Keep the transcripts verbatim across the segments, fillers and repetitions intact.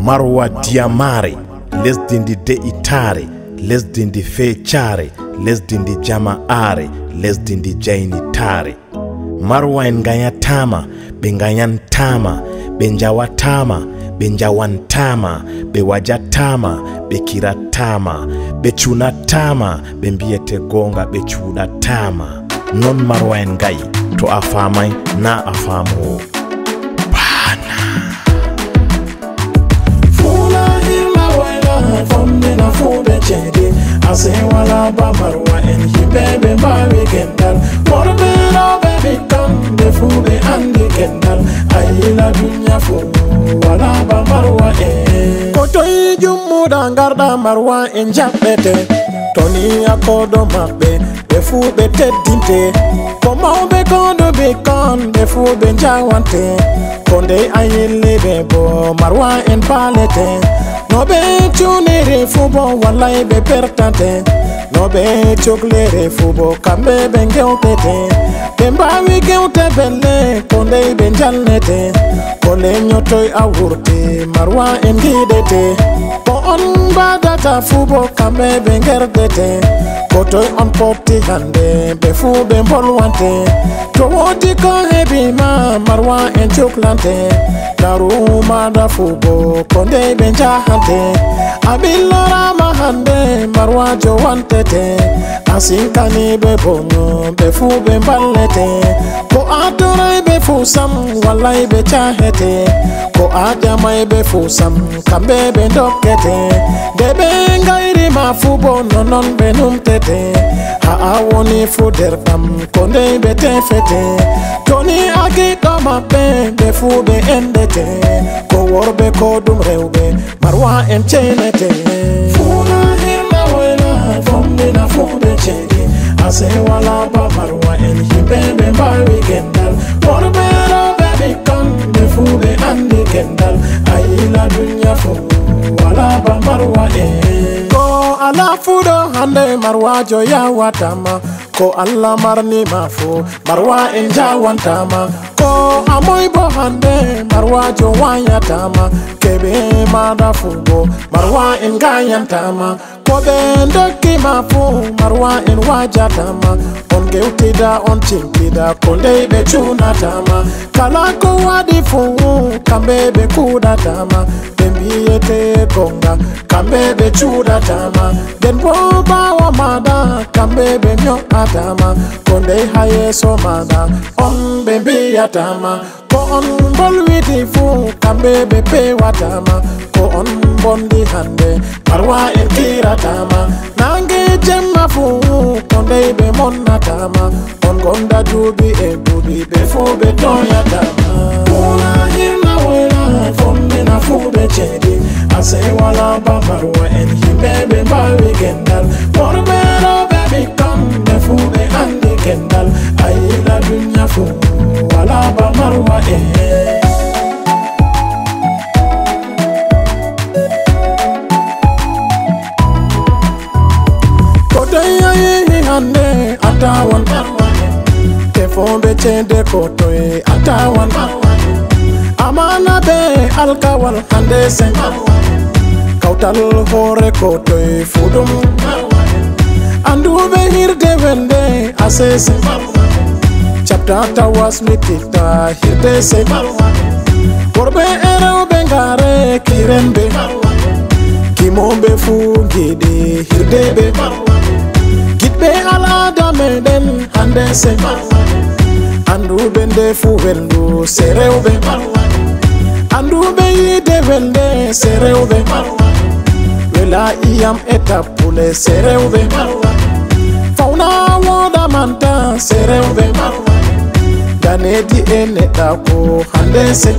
Marwa diyamaare, lesdi ndi de'itaare, lesdi ndi feecaare, lesdi ndi jama'aare, lesdi ndi jaynitaare. Marwa en nganyataama, ɓe nganyantaama, ɓe njawataama, ɓe njawantaama, ɓe wajataama, ɓe kirataama, ɓe cunataama, ɓe mbiyete goonga, ɓe cuuɗataama. Non Marwa en ngayi, to a faamay, na a faamoowo. Bana. Fula himma wayla, fomnina fuu ɓe ceede. Ase wala ba Marwa en, yimɓe ɓe mbaawi gendal. Worɓe rewɓe ɓikkon, ɓe fuu ɓe anndi gendal. A yila dunya fuu, wala ba Marwa en. Ko toy jummuɗa ngarɗa Marwa en jaɓɓete. To ni a koɗo maɓɓe, ɓe fuu ɓe teddinte. Ko mawɓe ko ɓikkon, ɓe fuu ɓe njawante. Ko ndey a yilli ɓe bo, Marwa en paalete. No ɓe cuniri fuu bo, wallay ɓe pertante. No ɓe cukliri fuu bo, kamɓe ɓe ngewtete. Ɓe mbaawi gewte belle, ko ndey ɓe njalnete. Ko leño toy a wurti, Marwa en ngiɗete. Ko on mbaɗata fuu bo, kamɓe ɓe ngerdete. Ko toy on potti hannde, ɓe fuu ɓe mbolwante. To woodi ko heɓi ma, Marwa en cuklante. Daru maɗa fuu bo, ko ndey ɓe njahante. A ɓilloraama hannde, Marwajo wantete. A sinkani ɓe bono, ɓe fuu ɓe mballete. Ko a toray ɓe fuu sam, wallay ɓe cahete. Ko a ƴamay ɓe fuu sam, kamɓe ɓe ndokkete. Nde ɓe ngayri ma fuu bo, nonon ɓe numtete. Haa a woni fuu nder ɗam, ko ndey ɓe tefete. To ni a giɗɗo maɓɓe, ɓe fuu ɓe enɗete. Ko worɓe ko ɗum rewɓe, Marwa en ceynete. Fula himma wayla, fomnina fuu ɓe ceede. Ase wala ba Marwa en, yimɓe ɓe mbaawi gendal. Worɓe rewɓe ɓikkon, ɓe fuu ɓe anndi gendal. A yila dunya fuu, wala ba Marwa en. Ko alaa fuu ɗo hannde Marwajo yawataama. Ko Allah marni ma fuu, Marwa en njawantama. Ko a moy bo hannde, Marwajo wayatama. Keɓe maɗa fuu bo, Marwa en ngayantama. Ko ɓe ndokki ma fuu, Marwa en wajatama. On gewtida, on cimpida, ko ndey ɓe cunatama. Kala ko waɗi fuu, kamɓe ɓe kuɗatama. Ɓe mbiyete gonga, kamɓe ɓe cuuɗatama. Nden bo ɓaawo maɗa, kamɓe ɓe nyo'atama. Ko ndey haa yeeso maɗa, on ɓe mbiyatama. Ko on mbolwidi fuu, kamɓe ɓe pewatama. Ko on mbondi hannde, Marwa en kiratama. Naange jemma fuu, ko ndey ɓe monnatama. On gonda duuɓi e duuɓi, ɓe fuu ɓe toyatama. Wona hirna woyla, fonnina fuu ɓe ceedi. Ase wala ba Marwa en, yimɓe ɓe mbaawi gendal. Worɓe rewɓe ɓikkon, ɓe fuu ɓe anndi gendal. A yiila dunya fuu, wala ba Marwa en. Ko toy a yehi hannde a tawan. Tefooɓe ceede ko toy a tawan. Amaana be alkawal hannde sen. Kawtal hoore ko toy fuu ɗum. Annduɓe hirde welde asese. Caɓta tawas miti ta hirde se. Worɓe e rewɓe ngare kiren ɓe. Kimoɓe fuu ngiɗi hirde ɓe. Giɗɓe al'aada meɗen hannde se. Annduɓe nde fuu welndu se rewɓe. Annduɓe yiide welde se rewɓe. Wela iyam e tappule se rewɓe. Fawna wooɗa manta se rewɓe. Daneeji e neɗɗaaku hannde se.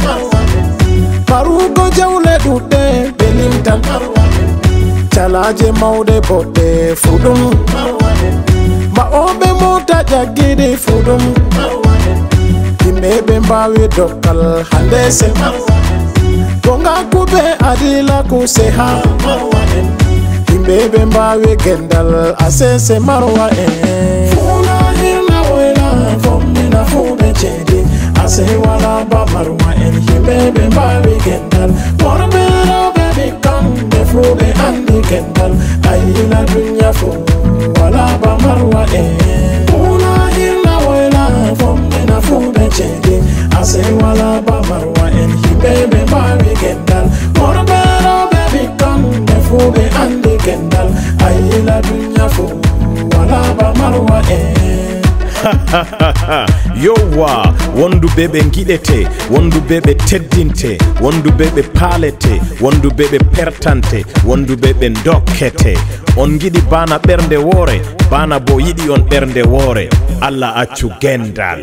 Marugo jawle ɗuɗɗe ɓe limtan. Calaaje mawɗe boɗɗe fuu ɗum. Ma'ooɓe moota ƴaggiiɗi fuu ɗum. Yimɓe ɓe mbaawi dokkal hannde se. Gongaku be adilaaku se haa. Yimɓe ɓe mbaawi gendal asese Marwa en. Fula hirna woyla, fonnina fuu ɓe ceedi. Ase wala ba Marwa en, yimɓe ɓe mbaawi gendal. Worɓe rewɓe Ɓe anndi kendal, ayila dunya fo, wala ba marwa en. Una hirna woyla, fombina fu ɓe ceede, ase wala ba marwa en. Hiɓe ɓe mbawi kendal, worɓe rewɓe ɓikkon, ɓe fu ɓe anndi kendal, ayila dunya fo, wala ba marwa en. Yowwa, wonduɓe ɓe giɗete, wonduɓe ɓe teddinte, wonduɓe ɓe paalete, wonduɓe ɓe pertante, wonduɓe ɓe dokkete. On giɗi bana ɓernde woore, bana bo yiɗi on ɓernde woore. Allah accu gendal.